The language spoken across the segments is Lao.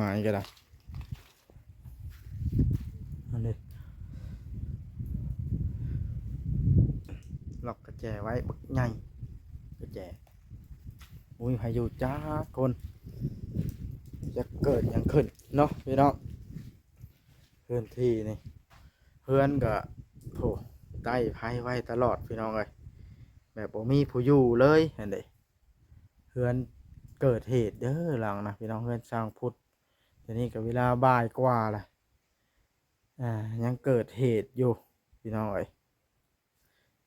ໝາຍກໍໄດ້ ອັນນີ້ ລັອກກະແຈໄວ້ບັກໃຫຍ່ ກະແຈ ບໍ່ມີໃຜຢູ່ຈັກຄົນ ຈັກເກີດຫຍັງຂຶ້ນເນາະພີ່ນ້ອງ. ພື້ນທີ່ນີ້ ເຮືອນກໍ ໂອ້ ໄດ້ໄຟໄວ້ຕະຫຼອດພີ່ນ້ອງເອີຍ ແບບບໍ່ມີຜູ້ຢູ່ເລີຍຫັ້ນເດ້. ເຮືອນເກີດເຫດເດີຫຼັງນະພີ່ນ້ອງ ເຮືອນຊ່າງພຸດ ດຽວນີ້ກໍເວລາບ່າຍກວ່າລະ ອ່າ ຍັງເກີດເຫດຢູ່ພີ່ນ້ອງເອີຍ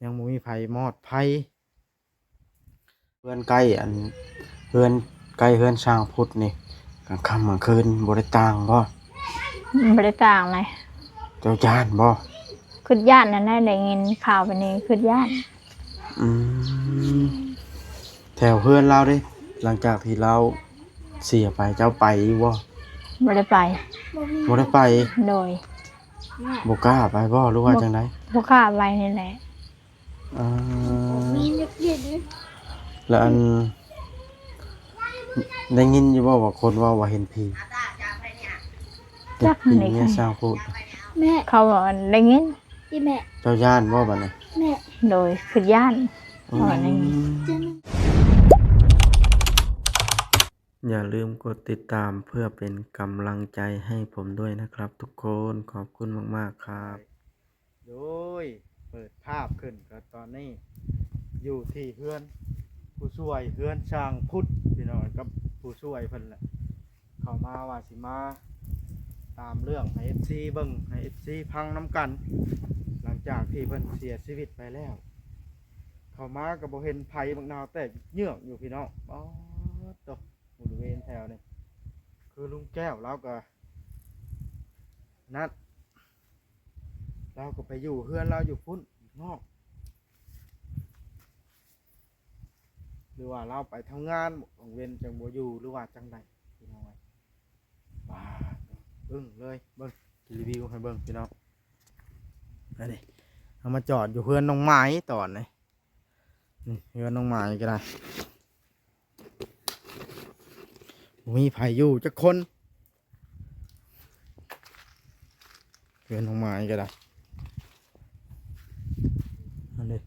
ຍັງບໍ່ມີໃຜມອດໄພ. ເຮືອນໃກ້ອັນ ເຮືອນໃກ້ເຮືອນຊ່າງພຸດນີ້ ກາງຄ່ຳກາງຄືນບໍ່ໄດ້ຕ່າງບໍ່? ບໍ່ໄດ້ຕ່າງເລີຍ. ເຈົ້າຢ້ານບໍ່? ຄຶດຢ້ານນັ້ນແຫຼະ ໄດ້ຍິນຂ່າວແບບນີ້ຄຶດຢ້ານ. ອືມ ແຖວເຮືອນລາວເດ້ ຫຼັງຈາກທີ່ລາວເສຍໄປ ເຈົ້າໄປຢູ່ບໍ່? ບໍ່ໄດ້ໄປ. ບໍ່ໄດ້ໄປ? ໂດຍ. ບໍ່ກ້າໄປບໍ່ ຫຼືວ່າຈັ່ງໃດ? ບໍ່ກ້າໄປນີ້ແຫຼະ. ອ່າ ແລ້ວອັນ ໄດ້ຍິນຢູ່ບໍ່ວ່າຄົນເວົ້າວ່າເຫັນຜີ? ຈັກ ເຫັນຜີ ນີ້ ເມຍຊ່າງພຸດ ແມ່ ເຂົາເວົ້າໄດ້ຍິນ. ອີແມ່ ເຈົ້າຢ້ານບໍ່ບັດນີ້? ແມ່ ໂດຍ ຄຶດຢ້ານ. ອືມ ເວົ້າໄດ້ຍິນ. ຢ່າລືມກົດຕິດຕາມເພື່ອເປັນກຳລັງໃຈໃຫ້ຜົມດ້ວຍນະຄັບທຸກຄົນ. ຂອບຄຸນມາກໆຄັບ. ໂດຍ ເປີດພາບຂຶ້ນກໍຕອນນີ້ຢູ່ທີ່ເຮືອນຜູ້ຊ່ວຍ ເຮືອນຊ່າງພຸດພີ່ນ້ອງ ກັບຜູ້ຊ່ວຍເພິ່ນແຫຼະ ເຂົ້າມາວ່າຊິມາຕາມເລື່ອງໃຫ້ເອັຟຊີເບິ່ງ ໃຫ້ເອັຟຊີຟັງນຳກັນ ຫຼັງຈາກທີ່ເພິ່ນເສຍຊີວິດໄປແລ້ວ. ເຂົ້າມາກໍບໍ່ເຫັນໃຜ ບັກນາວແຕກເຍືອກຢູ່ພີ່ນ້ອງ. ອໍ ໂຕ ບໍລິເວນແຖວນີ້ ຄືລຸງແກ້ວລາວກໍ ນັ້ນ ລາວກໍໄປຢູ່ເຮືອນລາວຢູ່ພຸ້ນນອກ ຫຼືວ່າລາວໄປທຳງານ ກາງເວັນຈັ່ງບໍ່ຢູ່ ຫຼືວ່າຈັ່ງໃດພີ່ນ້ອງເອີຍ. ວ້າ ອຶ້ງເລີຍ ເບິ່ງ ຊິຣີວິວໃຫ້ເບິ່ງພີ່ນ້ອງ. ອັນນີ້ ເຮົາມາຈອດຢູ່ເຮືອນນ້ອງໄມ້ຕອນນີ້ ນີ້ເຮືອນນ້ອງໝາຍກໍໄດ້ ບໍ່ມີໃຜຢູ່ຈັກຄົນ ເຮືອນນ້ອງໝາຍກໍໄດ້ ອັນນີ້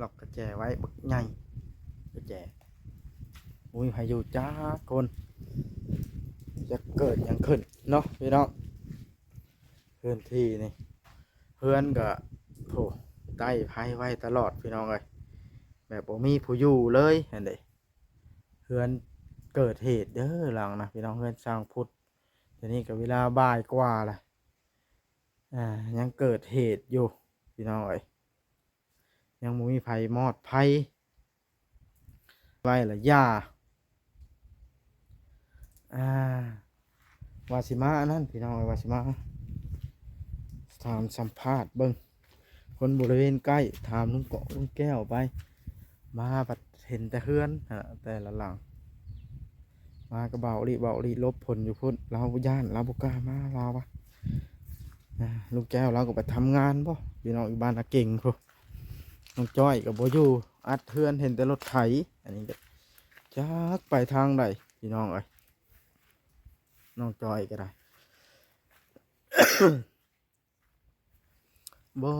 ລັອກກະແຈໄວ້ບັກໃຫຍ່ ກະແຈ ບໍ່ມີໃຜຢູ່ຈັກຄົນ ຈັກເກີດຫຍັງຂຶ້ນເນາະພີ່ນ້ອງ. ພື້ນທີ່ນີ້ ເຮືອນກໍ ໂອ້ ໄດ້ໄຟໄວ້ຕະຫຼອດພີ່ນ້ອງເອີຍ ແບບບໍ່ມີຜູ້ຢູ່ເລີຍຫັ້ນເດ້. ເຮືອນເກີດເຫດເດີຫຼັງນະພີ່ນ້ອງ ເຮືອນຊ່າງພຸດ ດຽວນີ້ກໍເວລາບ່າຍກວ່າລະ ອ່າ ຍັງເກີດເຫດຢູ່ພີ່ນ້ອງເອີຍ. ຍັງບໍ່ມີໃຜມອດໄພໄວ້ລະຢ່າ ອ່າ ວ່າຊິມາອັນນັ້ນພີ່ນ້ອງ ວ່າຊິມາຖາມສຳພາດເບິ່ງຄົນບໍລິເວນໃກ້ ຖາມລຸງເກາະລຸງແກ້ວໄປ ມາບັດເຫັນແຕ່ເຮືອນຫັ້ນນະ ແຕ່ລະຫຼັງ ມາກໍເບົາອີ່ເບົາອີ່ ຫຼົບພົ້ນຢູ່ພຸ້ນ ລາວຢ້ານ ລາວບໍ່ກ້າມາ ລາວວ່າ ອ່າ ລຸງແກ້ວລາວກໍໄປທຳງານບໍ ພີ່ນ້ອງ ຢູ່ບ້ານນາເກັງພຸ້ນ ນ້ອງຈ້ອຍກໍບໍ່ຢູ່ ອັດເຮືອນ ເຫັນແຕ່ລົດໄຖ ອັນນີ້ກໍຈັກໄປທາງໃດພີ່ນ້ອງເອີຍ ນ້ອງຈ້ອຍກໍໄດ້ ບໍ່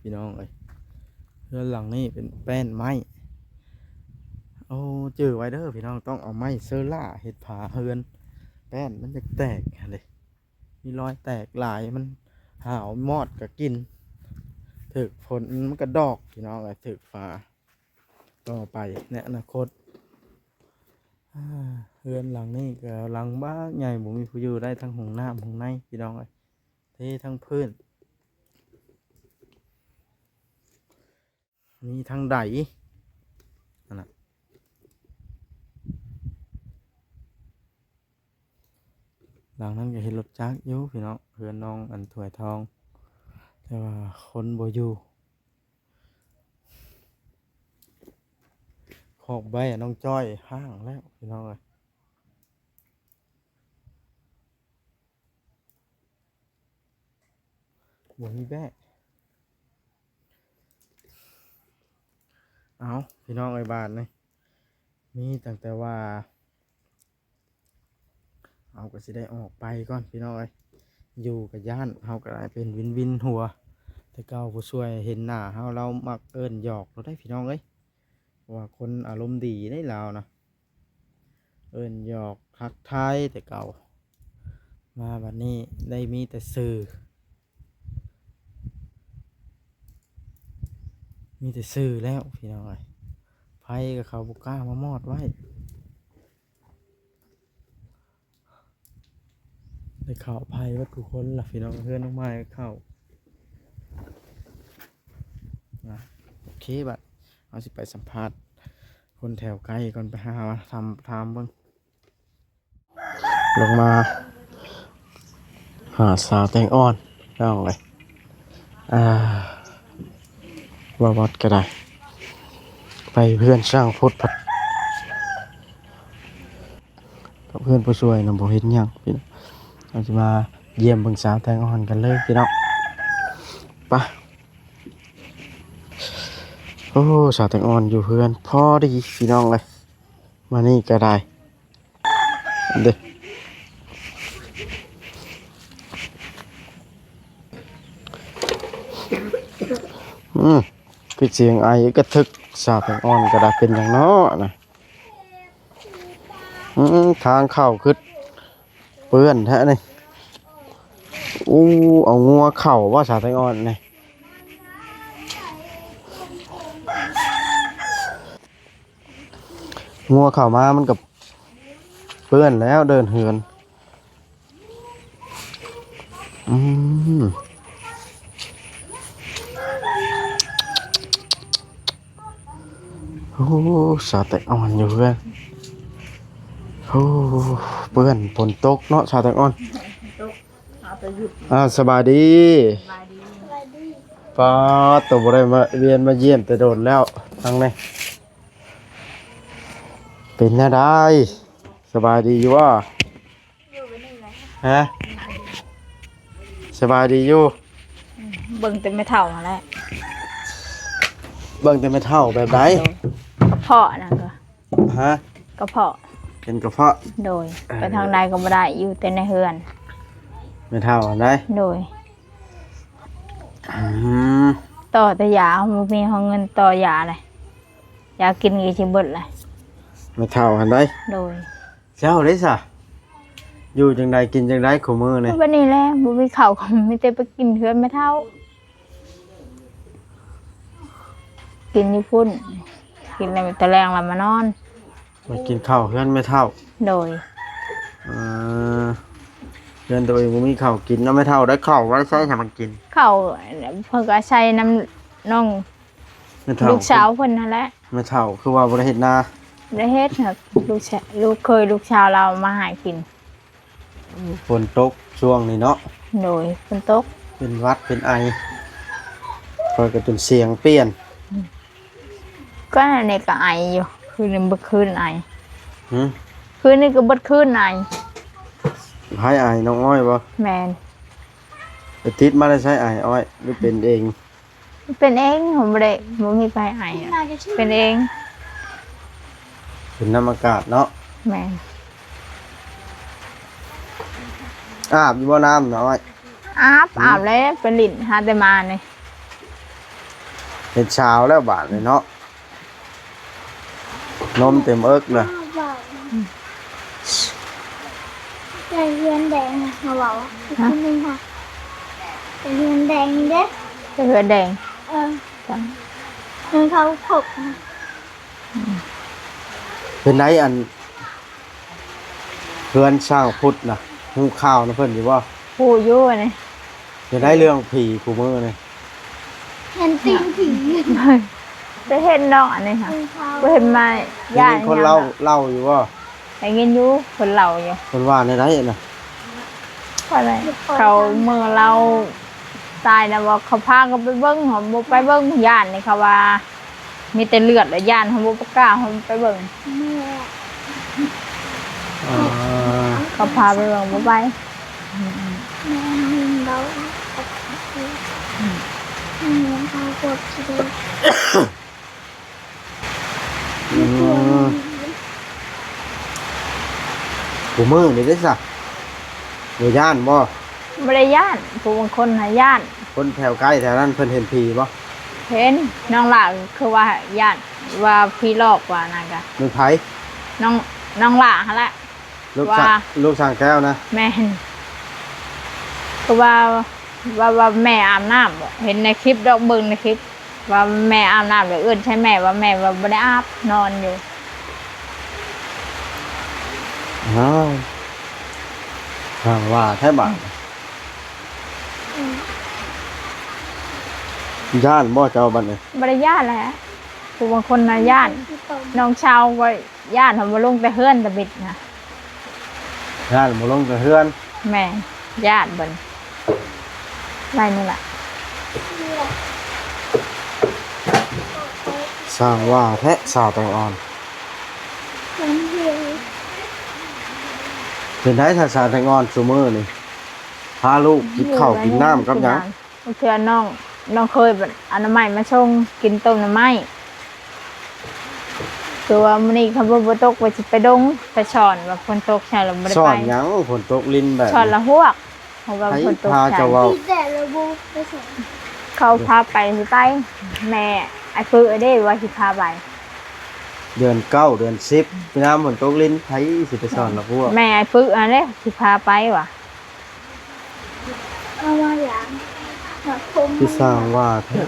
ພີ່ນ້ອງເອີຍ ເຮືອນຫຼັງນີ້ເປັນແປ້ນໄມ້ ໂອ້ ຈື່ໄວ້ເດີພີ່ນ້ອງ ຕ້ອງເອົາໄມ້ເຊີລ່າເຮັດຝາເຮືອນ ແປ້ນມັນຈະແຕກຫັ້ນເດ້ ມີລອຍແຕກຫຼາຍ ມັນຫາວມອດກໍກິນ ຖືກຝົນມັນກໍດອກ ພີ່ນ້ອງເອີຍ ຖືກຝາ ຕໍ່ໄປໃນອະນາຄົດ. ເຮືອນຫຼັງນີ້ກໍຫຼັງບັກໃຫຍ່ ບໍ່ມີຜູ້ຢູ່ ໄດ້ທັງຫ້ອງນ້ຳຫ້ອງໃນ ພີ່ນ້ອງເອີຍ ເທທັງພື້ນ ມີທັງໄດຫັ້ນນະ ຫຼັງນັ້ນກໍເຫັນລົດຈັກຢູ່ພີ່ນ້ອງ ເຮືອນນ້ອງອັນຖ້ວຍທອງ ແຕ່ວ່າຄົນບໍ່ຢູ່ ຄອກແບ້ນ້ອງຈ້ອຍຮ້າງແລ້ວພີ່ນ້ອງເອີຍ ບໍ່ມີແບ້ ເອົາ ພີ່ນ້ອງເອີຍ ບາດນີ້ ມີຕັ້ງແຕ່ວ່າ ເຮົາກໍຊິໄດ້ອອກໄປກ່ອນພີ່ນ້ອງເອີຍ ຢູ່ກໍຢ້ານ ເຮົາກໍໄດ້ເປັນວິນໆຫົວ. ແຕ່ເກົ່າຜູ້ຊ່ວຍເຫັນໜ້າເຮົາ ລາວມັກເອີ້ນຫຍອກໂລດເດ້ພີ່ນ້ອງເອີຍ ເພາະວ່າຄົນອາລົມດີເດ້ລາວນະ ເອີ້ນຫຍອກທັກທາຍແຕ່ເກົ່າ. ມາບັດນີ້ໄດ້ມີແຕ່ຊື່ ມີແຕ່ຊື່ແລ້ວພີ່ນ້ອງເອີຍ ໄຟກໍເຂົາບໍ່ກ້າມາມອດໄວ້. ໄດ້ເຂົ້າໄຟເບິດທຸກຄົນລະພີ່ນ້ອງ ເຮືອນນ້ອງໄມ້ກໍເຂົ້ານະ. ໂອເຄ ບັດເຮົາຊິໄປສຳພາດຄົນແຖວໃກ້ກ່ອນ ໄປຫາວ່າຖາມ ຖາມເບິ່ງ. ລົງມາຫາສາວແຕງອ່ອນພີ່ນ້ອງເອີຍ ອ່າ ບໍ່ວັດກໍໄດ້ ໄປເຮືອນຊ່າງພຸດພັດ ກັບເຮືອນຜູ້ຊ່ວຍນຳ ບໍ່ເຮັດຫຍັງພີ່ນ້ອງ ເຮົາຊິມາຢ້ຽມເບິ່ງສາວແຕງອ່ອນກັນເລີຍພີ່ນ້ອງ ໄປ. ໂອ້ ສາວແຕງອ່ອນຢູ່ເຮືອນພໍດີພີ່ນ້ອງເອີຍ ມານີ້ກໍໄດ້ ເດ້ ອືມ ຄືສຽງໄອກະທຶກ ສາວແຕງອ່ອນກໍໄດ້ ເປັນຫຍັງເນາະນະ? ອືມ ທາງເຂົ້າຄືເປື້ອນແທ້ນີ້. ໂອ້ ເອົາງົວເຂົ້າບໍ່ ສາວແຕງອ່ອນນີ້? ງົວເຂົ້າມາມັນກໍເປື້ອນແລ້ວ ເດີ່ນເຮືອນ. ອືມ ໂອ້ ສາວແຕງອ່ອນຢູ່ເຮືອນ. ໂອ້ ເປື້ອນ ຝົນຕົກເນາະ ສາວແຕງອ່ອນ. ອ່າ ສະບາຍດີ. ສະບາຍດີ. ປ້າດໂຕ ບໍ່ໄດ້ມາ ວຽນມາຢ້ຽມແຕ່ດົນແລ້ວ ທາງນີ້ ເປັນແນວໃດ ສະບາຍດີຢູ່ບໍ່? ຮະ ສະບາຍດີຢູ່. ເບິ່ງແຕ່ແມ່ເຖົ້າຫັ້ນແຫຼະ. ເບິ່ງແຕ່ແມ່ເຖົ້າແບບໃດ? ກະເພາະນະ. ຮະ? ກະເພາະ. ເປັນກະເພາະ. ໂດຍ. ເອີ ໄປທາງໃດກໍບໍ່ໄດ້ ຢູ່ແຕ່ໃນເຮືອນ. ແມ່ເຖົ້າຫັ້ນໃດ? ໂດຍ. ອືມ ຕໍ່ແຕ່ຢາ ບໍ່ມີເງິນຕໍ່ຢາເລີຍ ຢາກິນກໍຊິເບິດແລ້ວ ແມ່ເຖົ້າຫັ້ນໃດ? ໂດຍ. ເຈົ້າເດ້ຊະ ຢູ່ຈັ່ງໃດກິນຈັ່ງໃດຄູ່ມື້ນີ້? ບັດນີ້ແຫຼະ ບໍ່ມີເຂົ້າກໍມີແຕ່ໄປກິນເຮືອນແມ່ເຖົ້າ ກິນຢູ່ພຸ້ນ ກິນແລ້ວແຕ່ແລງລະມານອນ. ມາກິນເຂົ້າເຮືອນແມ່ເຖົ້າ. ໂດຍ. ເອີ ເຮືອນໂຕເອງບໍ່ມີເຂົ້າກິນເນາະແມ່ເຖົ້າ. ໄດ້ເຂົ້າມາໃສໃຫ້ມັນກິນ? ເຂົ້າເພິ່ນກໍໃສ່ນຳນ້ອງ ແມ່ເຖົ້າ ລູກສາວເພິ່ນຫັ້ນແຫຼະ. ແມ່ເຖົ້າຄືວ່າບໍ່ໄດ້ເຮັດນາ? ບໍ່ໄດ້ເຮັດ ລູກ ລູກເຂີຍລູກສາວລາວມາຫາກິນ. ຝົນຕົກຊ່ວງນີ້ເນາະ. ໂດຍ ຝົນຕົກ ເປັນຫວັດເປັນໄອ ຂ້ອຍກໍຈົນສຽງປ່ຽນ. ອືມ ກໍອັນນີ້ກໍໄອຢູ່ ຄືນນີ້ເບິດຄືນໄອ. ຫື? ຄືນນີ້ກໍເບິດຄືນໄອ. ໃຜໄອ ນ້ອງອ້ອຍບໍ່? ແມ່ນ. ໄປຕິດມາແຕ່ໃສໄອອ້ອຍ ຫຼືເປັນເອງ? ເປັນເອງ ບໍ່ໄດ້ ບໍ່ມີໃຜໄອ ເປັນເອງ. ເປັນນຳອາກາດເນາະ. ແມ່ນ. ອາບຢູ່ບໍ່ນ້ຳນ້ອຍ? ອາບ ອາບແລ້ວ ໄປຫຼິ້ນຫາແຕ່ມານີ້. ເປັນສາວແລ້ວບາດນີ້ເນາະ ນົມເຕັມເອິກລະ. ໄປເຮືອນແດງນະ ເຮົາເວົ້າ ຮະ? ຄືໜຶ່ງຫະ ໄປເຮືອນແດງເດ້. ໄປເຮືອນແດງ? ເອີ ເຮືອນເຂົາຄົບນະ. ເປັນໃດອັນ ເຮືອນຊ່າງພຸດນະ ຮູ້ຂ່າວນຳເພິ່ນຢູ່ບໍ່? ຮູ້ຢູ່ອັນນີ້. ເປັນໃດເລື່ອງຜີຄູ່ມື້ນີ້? ເຫັນຕີນຜີ. ໄປເຫັນດອກອັນນີ້ຫະ ບໍ່ເຫັນມາ ໄດ້ຍິນຄົນເລົ່າ ເລົ່າຢູ່ບໍ່? ໄດ້ຍິນຢູ່ ເພິ່ນເລົ່າຢູ່. ເພິ່ນວ່າແນວໃດນະ? ເຂົາເມືອເລົ່າຕາຍນະ ວ່າເຂົາພາກັນໄປເບິ່ງ ເຮົາບໍ່ໄປເບິ່ງ ຢ້ານນີ້ ເຂົາວ່າ ມີແຕ່ເລືອດ ແລະ ຢ້ານເຮົາບໍ່ປະກ້າ ເຮົາໄປເບິ່ງ. ເຂົາພາໄປເບິ່ງ ບໍ່ໄປ. ອືມ. ຜູ້ມື້ນີ້ເດ້ຊະ ບໍ່ຢ້ານບໍ່? ບໍ່ໄດ້ຢ້ານ ຜູ້ບາງຄົນນະຢ້ານ. ຄົນແຖວໃກ້ແຖວນັ້ນເພິ່ນເຫັນຜີບໍ່? ເຫັນ. ນ້ອງຫຼ້າຄືວ່າຢ້ານ ວ່າຜີຫຼອກວ່ານັ້ນກະ. ແມ່ນໃຜ? ນ້ອງ ນ້ອງຫຼ້າຫັ້ນແຫຼະ. ລູກ ວ່າ ສາ- ລູກຊ່າງແກ້ວນະ? ແມ່ນ. ຄືວ່າ ວ່າ ວ່າແມ່ອາບນ້ຳບໍ? ເຫັນໃນຄລິບດອກ ເບິ່ງໃນຄລິບ ວ່າແມ່ອາບນ້ຳ ແລ້ວເອີ້ນໃສ່ແມ່ ວ່າແມ່ວ່າບໍ່ໄດ້ອາບ ນອນຢູ່. ອ້າວ ຊ່າງວ່າແທ້ບາດ. ຢ້ານບໍ່ເຈົ້າບັດນີ້? ບໍ່ໄດ້ຢ້ານແຫຼະ ຜູ້ບາງຄົນນະຢ້ານ. ນ້ອງສາວຂ້ອຍ ຢ້ານເຮົາບໍ່ລົງແຕ່ເຮືອນຕະບິດນະ. ຢ້ານບໍ່ລົງແຕ່ເຮືອນ. ແມ່ນ ຢ້ານເພິ່ນ ໄວ້ນີ້ລະ. ຊ່າງວ່າແທ້ສາວແຕງອ່ອນ. ເປັນໄດ໋ສາວແຕງອ່ອນຊຸມື້ນີ້ ພາລູກກິນເຂົ້າກິນນ້ຳກັບຫຍັງ? ບາງເທື່ອນ້ອງ ນ້ອງເຄີຍ ອະນາໄມມາສົ່ງ ກິນຕົ້ມໜໍ່ໄມ້. ຄືວ່າມື້ນີ້ຄັນຝົນບໍ່ຕົກ ວ່າຊິໄປດົງໄປສອນ ວ່າຝົນຕົກໃສ່ແລ້ວບໍ່ໄດ້ໄປ. ສອນຫຍັງ? ຝົນຕົກລິນແບບ ສອນລະຫວກ ເພາະວ່າ ໃຜ ຝົນຕົກໃສ່ ພາເຈົ້າເວົ້າ? ແດດລະບຸໄປສອນ. ເຂົາພາໄປ ຊິໄປ ແມ່ອ້າຍປຶເດ້ ວ່າຊິພາໄປ. ເດືອນເກົ້າ ເດືອນສິບ ຍາມຝົນຕົກລິນ ໃຜຊິໄປສອນລະຫວກ? ແມ່ອ້າຍປຶຫັ້ນເດ້ ຊິພາໄປວ່າ. ເອົາມາຢ່າງ ທີ່ສ້າງວ່າແທ້.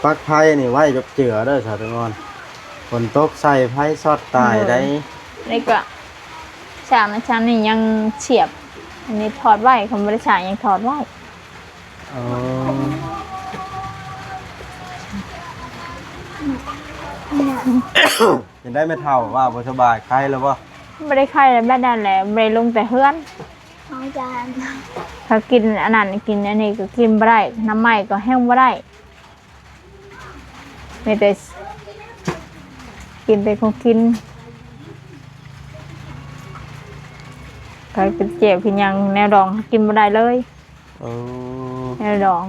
ປັກໄຟນີ້ໄວ້ກັບເຈືອເດີສາວແຕງອ່ອນ ຝົນຕົກໃສ່ໄຟຊັອດຕາຍໄດ໋. ນີ້ກໍຊ່າງນັ້ນຊ່າງນີ້ຍັງສຽບ ອັນນີ້ຖອດໄວ້ ຄັນບໍ່ໄດ້ຊ່າງຍັງຖອດໄວ້. ອໍ ເປັນໄດ໋ແມ່ເຖົ້າ ວ່າບໍ່ສະບາຍ ໄຄແລ້ວບໍ່? ບໍ່ໄດ້ໄຄແລ້ວ ແບບນັ້ນແຫຼະ ບໍ່ໄດ້ລົງແຕ່ເຮືອນ. ເຮົາຢ້ານ ຖ້າກິນອັນນັ້ນກິນອັນນີ້ກໍກິນບໍ່ໄດ້ ນ້ຳໄມ້ກໍແຮງບໍ່ໄດ້ ມີແຕ່ກິນແຕ່ຂອງກິນ ກໍເປັນແຈ່ວເປັນຫຍັງ ແນວດອງກິນບໍ່ໄດ້ເລີຍ. ເອີ ແນວດອງ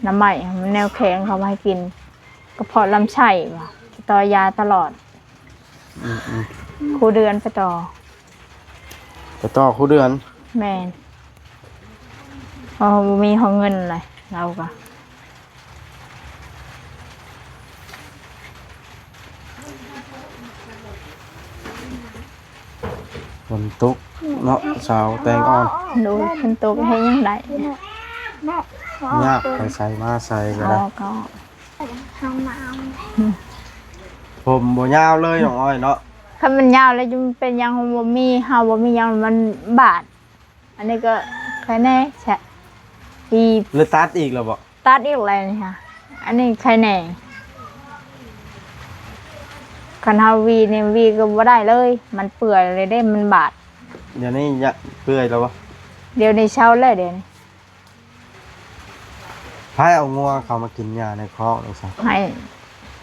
ນ້ຳໄມ້ ແນວແຂງເຂົາມາໃຫ້ກິນ ກະເພາະລຳໄສ້ວ່າ ຕໍ່ຢາຕະຫຼອດ. ອືມໆ ຄູ່ເດືອນໄປຕໍ່ ໄປຕໍ່ຄູ່ເດືອນ. ແມ່ນ ເພາະເຮົາບໍ່ມີເຮົາເງິນແຫຼະ ລາວກະ ຝົນຕົກເນາະ ສາວແຕງອ່ອນ. ໂດຍ ຝົນຕົກເຮັດຫຍັງໄດ້ ຍາກ ໄປໃສມາໃສກໍໄດ້. ເອົາກໍ ຜົມບໍ່ຍາວເລີຍນ້ອງອ້ອຍເນາະ. ຄັນມັນຍາວແລ້ວຈະເປັນຫຍັງ ບໍ່ມີ ເຮົາບໍ່ມີຫຍັງ ມັນບາດ. ອັນນີ້ກໍໄຄແນ່ ແຊະ ອີ ເລີຍຕັດອີກແລ້ວບໍ່? ຕັດອີກແລ້ວນີ້ຫາ ອັນນີ້ໄຄແນ່. ຄັນເຮົາຫວີນີ້ ຫວີກໍບໍ່ໄດ້ເລີຍ ມັນເປື່ອຍເລີຍເດ້ ມັນບາດ. ດຽວນີ້ຢາກເປື່ອຍແລ້ວບໍ່? ດຽວນີ້ເຊົາແລ້ວ ດຽວນີ້. ໃຜເອົາງົວເຂົ້າມາກິນຫຍ້າໃນຄອກນີ້ຊະ? ໃຫ້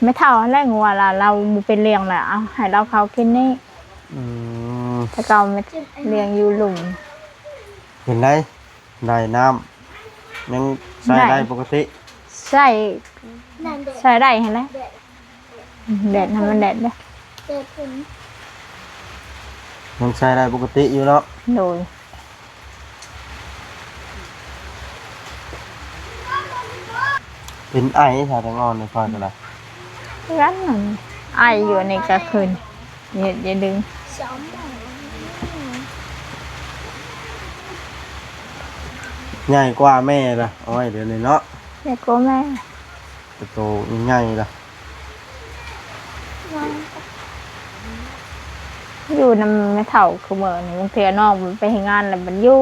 ແມ່ເຖົ້າຫັ້ນແຫຼະ ງົວລະ ລາວບໍ່ເປັນລ້ຽງລະ ເອົາໃຫ້ລາວເຂົ້າກິນນີ້. ອືມ ແຕ່ເກົ່າແມ່ລ້ຽງຢູ່ລຸ່ມ. ເປັນໃດ? ໄດ້ນ້ຳ ຍັງໃຊ້ໄດ້ ໄດ້ປົກກະຕິ? ໃຊ້ ໃຊ້ໄດ້ຫັ້ນແຫຼະ. ແດດໃຫ້ມັນແດດເດີ້ ແດດພຸ້ນ ຍັງໃຊ້ໄດ້ປົກກະຕິຢູ່ເນາະ. ໂດຍ ເປັນໄອ ສາວແຕງອ່ອນ ຂ້ອຍກໍໄດ້ ຄືກັນ ໄອຢູ່ນີ້ກະຄືນ ເຮັດຢ່າດຶງ ໃຫຍ່ກວ່າແມ່ລະ ອ້ອຍ ດຽວນີ້ເນາະ. ໃຫຍ່ກວ່າແມ່ ໂຕໃຫຍ່ລະ ຢູ່ນຳແມ່ເຖົ້າຄືມື້ນີ້ ບາງເທື່ອນ້ອງໄປເຮັດງານແລ້ວມັນຢູ່.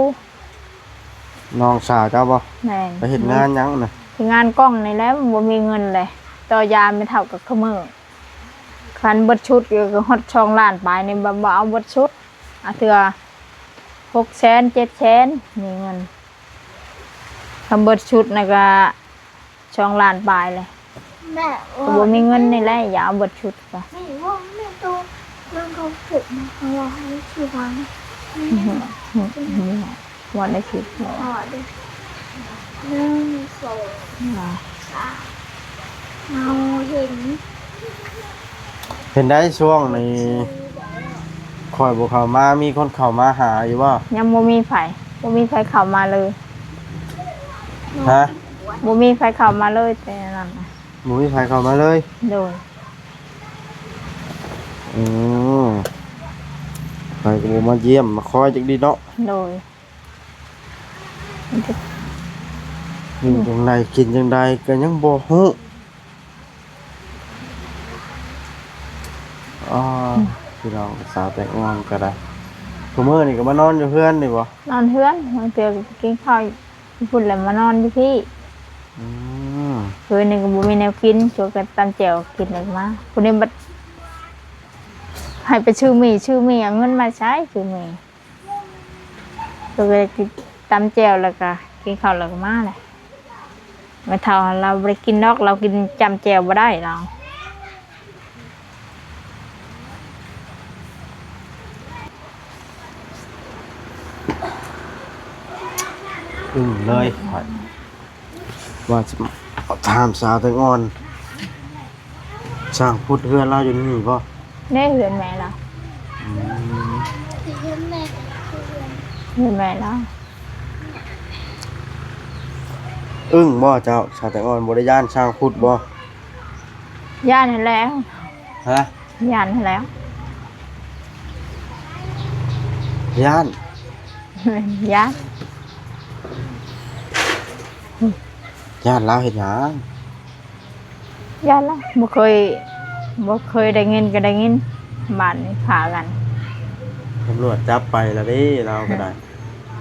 ນ້ອງສາວເຈົ້າບໍ່? ແມ່ນ ໄປເຮັດງານຫຍັງນະ? ເຮັດງານກ້ອງນີ້ແຫຼະ ບໍ່ມີເງິນເລີຍ ຕໍ່ຢາແມ່ເຖົ້າກໍຄືມື້. ຄັນເບິດຊຸດກໍຮອດສອງລ້ານປາຍນີ້ ບໍ່ ບໍ່ເອົາເບິດຊຸດ ອາ ເທື່ອຫົກແສນ ເຈັດແສນ ມີເງິນ. ຄັນເບິດຊຸດນະກະສອງລ້ານປາຍເລີຍ ແມ່ ກໍບໍ່ມີເງິນນີ້ແຫຼະ ຢ່າເອົາເບິດຊຸດກະ ແມ່ວ່າແມ່ໂຕ ມັນກໍເກີດມາເຮົາວ່າໃຫ້ຊິວາງ ອືຮຶ ວ່າໄດ້ຄິດບໍ່? ໜຶ່ງ ສອງ ສາມ ເຮົາເຫັນ ເປັນໄດ໋ຊ່ວງນີ້ ໂຄ ຂ້ອຍບໍ່ເຂົ້າມາ ມີຄົນເຂົ້າມາຫາຢູ່ບໍ່? ຍັງບໍ່ມີໃຜ ບໍ່ມີໃຜເຂົ້າມາເລີຍ. ຮະ? ບໍ່ມີໃຜເຂົ້າມາເລີຍແຕ່ນັ້ນນະ. ບໍ່ມີໃຜເຂົ້າມາເລີຍ? ໂດຍ. ອືມ ໃຜກໍບໍ່ມາຢ້ຽມມາຄອຍຈັກດີເນາະ? ໂດຍ. ຢູ່ຈັ່ງໃດກິນຈັ່ງໃດກໍຍັງບໍ່ຮູ້. ອໍ ອືມ ພີ່ນ້ອງສາວແຕງອ່ອນກໍໄດ້ ທຸກມື້ນີ້ກໍມານອນຢູ່ເຮືອນນີ້ບໍ່? ນອນເຮືອນ ບາງເທື່ອກໍໄປກິນເຂົ້າຢູ່ພຸ້ນ ແລ້ວມານອນຢູ່ພີ້. ອືມ ຄືນນີ້ກໍບໍ່ມີແນວກິນ ຊວນກັນຕຳແຈ່ວກິນ ແລ້ວກໍມາ. ຜູ້ນີ້ບັດໃຫ້ໄປຊື້ໝີ່ ຊື້ໝີ່ ເອົາເງິນມາໃສຊື້ໝີ່? ກໍເລີຍກິນຕຳແຈ່ວ ແລ້ວກໍກິນເຂົ້າ ແລ້ວກໍມາແຫຼະ. ແມ່ເຖົ້າລາວບໍ່ໄດ້ກິນດອກ ລາວກິນຈ້ຳແຈ່ວບໍ່ໄດ້ລາວ. ອືມ ເລີຍ ຂ້ອຍວ່າຊິຖາມສາວແຕງອ່ອນ ຊ່າງພຸດເຮືອນລາວຢູ່ນີ້ບໍ່? ໃນເຮືອນແມ່ລາວ. ອືມ ເຮືອນແມ່ ເຮືອນແມ່ລາວ. ອຶ້ງບໍ່ເຈົ້າ ສາວແຕງອ່ອນ ບໍ່ໄດ້ຢ້ານຊ່າງພຸດບໍ່? ຢ້ານຫັ້ນແຫຼະ. ຮະ? ຢ້ານຫັ້ນແຫຼະ. ຢ້ານ? ຢ້ານ. ຢ້ານລາວເຮັດຫຍັງ? ຢ້ານລະ ບໍ່ເຄີຍ ບໍ່ເຄີຍໄດ້ຍິນກໍໄດ້ຍິນ ບ້ານນີ້ຂ້າກັນ. ຕຳຫຼວດຈັບໄປລະເດ້ ລາວກໍໄດ້.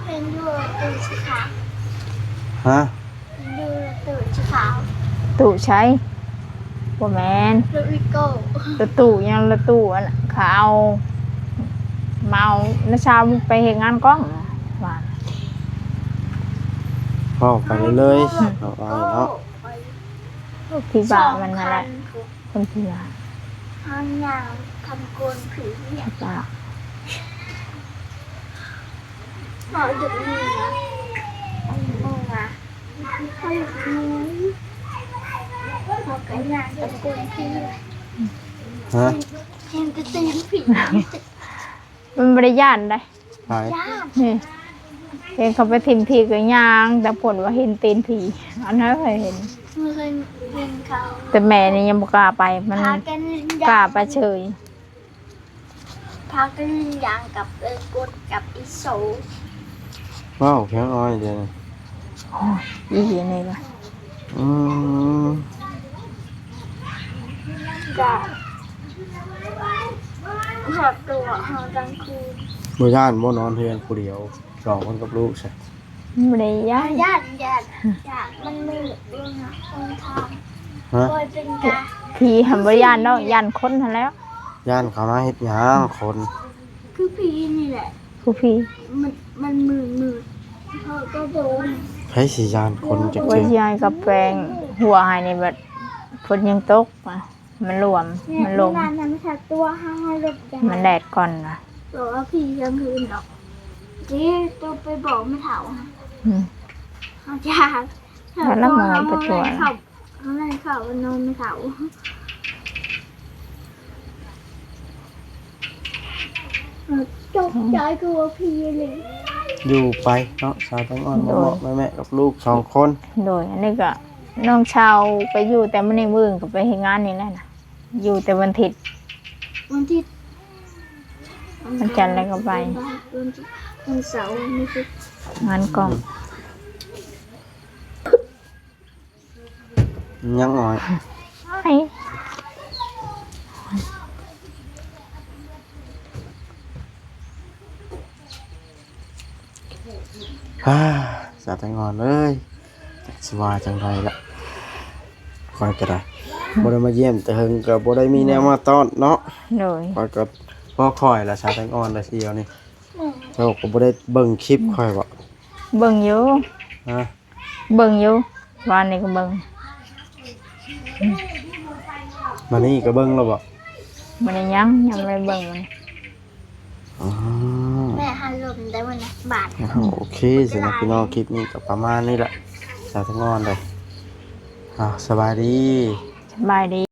ເຫັນຢູ່ຕູ້ສີຂາວ. ຮະ? ເຫັນຢູ່ຕູ້ສີຂາວ. ຕູ້ໃສ? ບໍ່ແມ່ນ ຕູ້ວີໂກ້. ຕູ້ ຕູ້ຫຍັງ? ຕູ້ຕູ້ອັນເຂົາເອົາມາເອົານ້າສາວໄປເຮັດງານກ້ອງວ່າ. ເວົ້າໄປເລີຍ ເວົ້າເອົາເນາະ. ທີ່ບ້ານມັນຫັ້ນແຫຼະ ຄົນທີ່ວ່າ ເຮົາຍ່າງທຳກົນຜີ. ເວົ້າຢູ່ນີ້ນະ ເຮົາຢູ່ນີ້ນະ ເຮົາຢູ່ນີ້ ເຮົາກໍຍ່າງທຳກົນຜີ. ຮະ? ເຫັນແຕ່ຕີນຜີ. ມັນບໍ່ໄດ້ຢ້ານໃດ. ໃຜ? ນີ້ ເຫັນເຂົາໄປຖິ້ມຜີກໍຍ່າງ ແຕ່ຜົນວ່າເຫັນຕີນຜີ ອັນນັ້ນເຄີຍເຫັນ. ບໍ່ເຄີຍເຫັນເຂົາ. ແຕ່ແມ່ນີ້ຍັງບໍ່ກ້າໄປ ມັນກ້າໄປເສີຍ. ພາກັນຍ່າງກັບເອີກົດກັບອີໂຊ. ເວົ້າພຽງອ້ອຍເດ. ໂອ້ຍ ອີ່ນີ້ລະ. ອືມ ກະຮອດຕົວເຮົາກາງຄືນ. ບໍ່ຢ້ານບໍ່ນອນເຮືອນຜູ້ດຽວ ສອງຄົນກັບລູກຊະ? ບໍ່ໄດ້ຢ້ານ. ຢ້ານ ຢ້ານ ຢ້ານ ມັນມືດຢູ່ນະ ຄົນທາງ. ຮະ? ໂອ້ຍ ເປັນກະ ຜີຫັ້ນບໍ່ຢ້ານດອກ ຢ້ານຄົນຫັ້ນແຫຼ້ວ. ຢ້ານເຂົາມາເຮັດຫຍັງຄົນ? ຄືຜີນີ້ແຫຼະ ຄືຜີ ມັນ ມັນມືດໆ ເຂົາກໍໂດນ. ໃຜຊິຢ້ານຄົນຈັກເທື່ອ? ວ່າຊິໃຫ້ກັບແປງຫົວໃຫ້ນີ້ ບັດຝົນຍັງຕົກ ມັນລວມ ມັນລົງ ມັນແດດກ່ອນນະ. ບໍ່ວ່າຜີກາງຄືນດອກ ເຈົ້ ໂຕໄປບອກແມ່ເຖົ້າ. ອືມ ເຮົາຈະ ແລ້ວລະໝໍໄປຕົວະ. ເຮົາໄດ້ເຂົ້ານອນນຳເຂົາ ເອີ ຕົກໃຈຄືວ່າຜີເລີຍ. ຢູ່ໄປເນາະ ສາວແຕງອ່ອນ ໂດຍ ເມາະໆ ແມ່ໆ ກັບລູກສອງຄົນ. ໂດຍ ອັນນີ້ກໍນ້ອງຊາວໄປຢູ່ແຕ່ມື້ນີ້ ມື້ອື່ນກໍໄປເຮັດງານນີ້ແຫຼະນະ ຢູ່ແຕ່ວັນທິດ ວັນທິດ ວັນຈັນແລ້ວກໍໄປ ວັນທິດ ວັນເສົາ ວັນທິດ ງານກອງ. ຍັງອ້ອຍ ອ້າຍ ອ່າ ສາວແຕງອ່ອນເອີຍ ຈັກຊິວ່າຈັ່ງໃດລະ ຂ້ອຍກໍໄດ້ ບໍ່ໄດ້ມາຢ້ຽມແຕ່ເຫິງ ກໍບໍ່ໄດ້ມີແນວມາຕ້ອນເນາະ. ໂດຍ ຂ້ອຍກໍພໍຂ້ອຍລະ ສາວແຕງອ່ອນລະ ດຽວນີ້ ເຈົ້າກໍບໍ່ໄດ້ເບິ່ງຄລິບຂ້ອຍບໍ? ເບິ່ງຢູ່ ຮະ? ເບິ່ງຢູ່ ວານນີ້ກໍເບິ່ງ. ມື້ນີ້ກໍເບິ່ງແລ້ວບໍ? ມື້ນີ້ຍັງ ຍັງບໍ່ໄດ້ເບິ່ງ. ອໍ ແມ່ຫາລົມໄດ້ມື້ນີ້ບາດ. ໂອເຄ ຊັ້ນນະພີ່ນ້ອງ ຄລິບນີ້ກໍປະມານນີ້ລະ ສາວແຕງອ່ອນເດີ. ອ້າວ ສະບາຍດີ ສະບາຍດີ.